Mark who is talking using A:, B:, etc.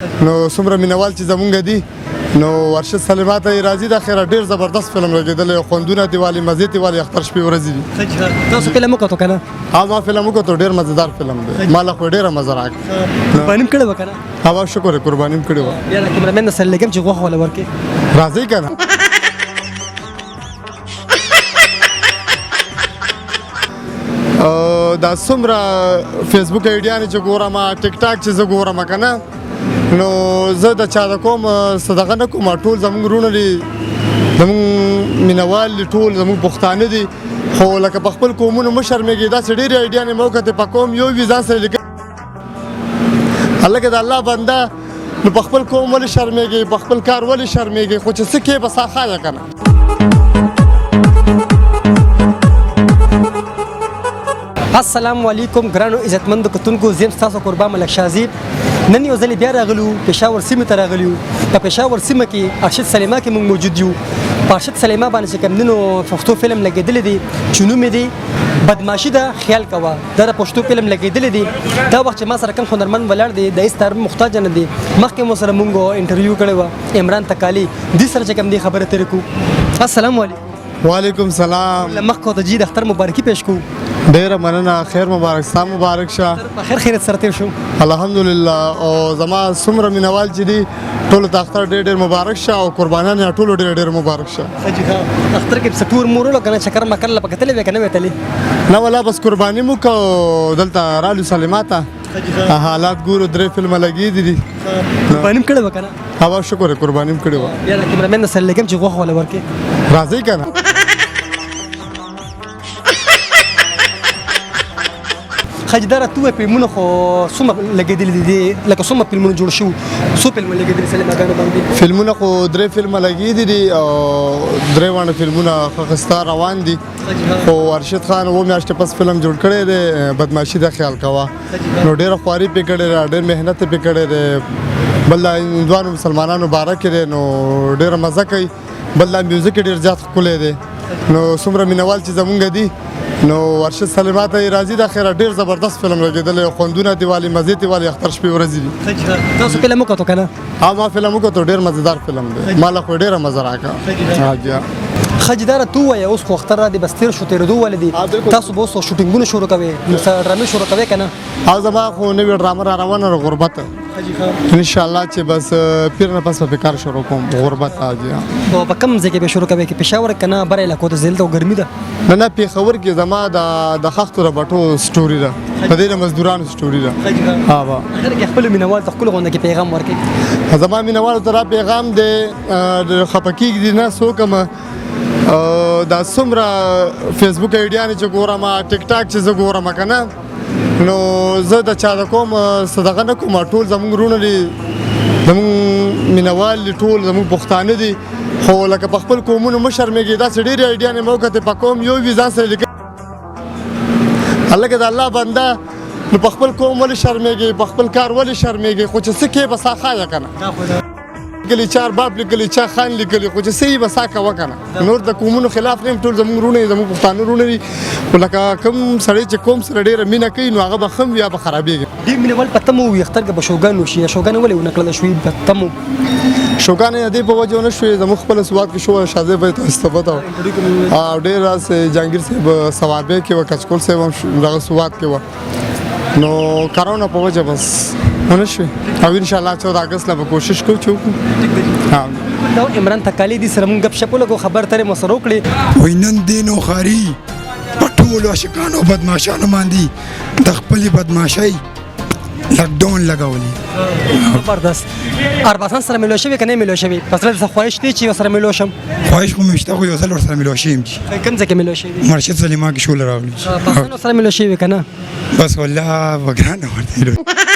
A: نو څومره مینوال چې زمونږ دي، نو ارشد سلیما ته یې راځي. د خیره ډیر زبردست فلم لګېدلی، خوندونه دیوالي، مزې دیوالي، اختر شپې ورځې دي.
B: تاسو فلم وکړو کنه؟
A: ها، ما فلم وکړو، ډیر مزیدار فلم دی، ما له خو ډیره مزه راکړه.
B: قرباني کړې وکنه؟
A: ها، شکر، قرباني کړې و.
B: بیا د کیمرامین سره لګم چې غوښه ولا ورکې.
A: راځي کنه. دا څومره فیسبوک ایډیانې چې ګورم، ټیک ټاک چې زه ګورم کنه، نو زه د چا د کوم صدقه نه کوم. ټول زموږ وروڼه دي، زموږ مینوال دي، ټول زموږ پښتانه دي، خو لکه په خپل قومونو مه شرمېږئ. داسې ډېرې ایډیانې مې وکتې، په قوم یو وي ځان سره لیکل. هلکه د الله بنده، نو په خپل قوم ولې شرمېږئ؟ په خپل کار ولې شرمېږئ؟ خو چې څه کې بس ښایه که نه.
B: السلام علیکم ګرانو عزتمندو کتونکو، زیم ستاسو قربان ملک شازیب. نن یو ځل بیا راغلو، پېښور سیمې ته راغلو. په پېښور سیمه کې ارشد سلیما کې موږ موجود یو. په ارشد سلیما باندې چې کوم دنو پښتو فلم لګېدلی دی چې نوم یې دی بدمعاشي ده خیال کوه، دا د پښتو فلم لګېدلی دی. دا وخت چې ما سره کوم هنرمند ولاړ دی، د هېڅ تعارف محتاج نه دی. مخکې مو سره موږ انټرویو کړې وه، عمران تکالي دې سره چې کوم دی خبرې ترې کوو. السلام علیکم.
A: وعلیکم سلام.
B: مخکې ته جی د اختر مبارکي پیش کوو.
A: ډیره مننه، خیر مبارک، ستا مبارک شه.
B: په خیر خیرت سره تیر شو؟
A: الحمدلله، او زما څومره مینوال چې دي، ټولو ته اختر ډېر ډېر مبارک شه او قربانان یې ټولو ډېر ډېر مبارک شه.
B: اختر کې څه ټور مور ولو کنه؟ چکر مکر له پکتلې وې کنه وتلې؟
A: نه ولا، بس قرباني مو کو، دلته رالو سلیما ته، حالات ګورو، درې فلمه لګېدي دي.
B: قرباني کړې وکنه؟
A: ها، شکر، قرباني کړې و.
B: بیا د کیمرامین سره لګم چې غوښه ولا ورکې.
A: راځي کنه.
B: خجدار ته فلمونه خو څومره لګېدلي دي؟ لکه څومره فلمونه جوړ شو؟ څو فلمونه لګېدلي سینماګانو باندې؟
A: فلمونه خو درې فلمه لګېدلي دي او درې واړه فلمونه ښه ښایسته روان دي. خو ارشد خان اووه میاشتې پس فلم جوړ کړی دی، بدمعاشي د خیال کوه، نو ډېره خواري پې کړې ده، ډېر محنت یې پې کړی دی. بل د هندوانو مسلمانانو باره کې دی، نو ډېره مزه کوي. بل دا میوزیک یې ډېر زیات ښکلی دی. نو څومره مینوال چې زمونږ دي، نو ارشد سلیما ته یې راځي. د خیره ډېر زبردست فلم لګېدلی، خوندونه دیوالي، مزې دیوالي، اختر شپې ورځې دي.
B: تاسو فلم وکړو کنه؟
A: ها، ما فلم وکړو، ډېر مزیدار فلم دی، ما له خو ډېره مزه راکړه. ها جی.
B: خجدار ته وایه، اوس خو اختر را دی، بس تیر شو، تېرېدو ولې دي. تاسو به اوس شوټینګونه شروع کوئ، نو څه ډرامې شروع کوئ که نه؟
A: او زما خو نوې ډرامه را روانه ده، غربت، ان شاء الله چې بس پیر نه پس به کار شروع کوم، غربت. جی.
B: او په کوم ځای کې به شروع کوئ؟ کې پېښور که نه بره علاقو ته؟ دلته ګرمي ده.
A: نه نه، پېښور کې. زما د خښتو د بټو سټوري ده، د دې د مزدورانو سټوري ده. ها با.
B: اخر کې خپل مینوال ته خپل غونډه کې پیغام ورکړي.
A: زما مینوالو ته دا پیغام دی، خفه کېږي نه څوک هم. دا څومره فیسبوک ایډیانې چې ګورم، ټیک ټاک چې زه ګورم که نه، نو زه د چا د کوم صدقه نه کوم. ټول زموږ وروڼه دي، زموږ مینوال دي، ټول زموږ پښتانه دي، خو لکه په خپل قومونو مه شرمېږئ. داسې ډېرې ایډیانې مې وکتې، په قوم یو وي ځان سره لیکل. هلکه د الله بنده، نو په خپل قوم ولې شرمېږئ؟ په خپل کار ولې شرمېږئ؟ خو چې څه کې بس ښایه که نه. لیکلي چا ارباب لیکلي، چا خان لیکلي، خو چې څه یې بس کوه که نه. نور د قومونو خلاف نه یم، ټول زموږ وروڼه دي، زموږ پښتانه وروڼه دي، خو لکه کوم سړی چې قوم سره ډېره مینه کوي، نو هغه به ښه وي یا به خرابېږي.
B: ډېر مینهوال په تمه وي اختر کې به شوګان وشي. شوګان ولې ونه کړل شوې په تمه؟
A: شوګانې د دې په وجه ونه شوې، زموږ خپله سوات کې شو، شاه زیب بھائی تاسو ته پته وه، او ډېر داسې جهانګیر صاحب صوابۍ کې وه، کچکول صاحب هم دغه سوات کې وه، نو کرونا په وجه بس ونه شوې، او ان شاء الله 14 اګست له به کوشش کوو چې وکړو.
B: دا عمران تکالي دي سره مونږ غپ شپ ولګو، خبر ترې مو سره وکړې.
C: وای نن دینو خاري په ټولو عاشقانو بدمعاشانو باندې د خپلې بدمعاشۍ لاکډاون لګولې.
B: زبردست. ارباسان سره ملو شوی که نه ملو شوی؟ په زړه څه خواهش دی چې سره ملو شم؟
C: خواهش خو مې شته، خو یو ځل ورسره ملو شوی یم. چې
B: کوم ځای کې ملو شوی؟
C: مرشد سلیما کې شول راغلی.
B: پسانو سره ملو شوی که نه؟
C: بس والله وګرانه ورته.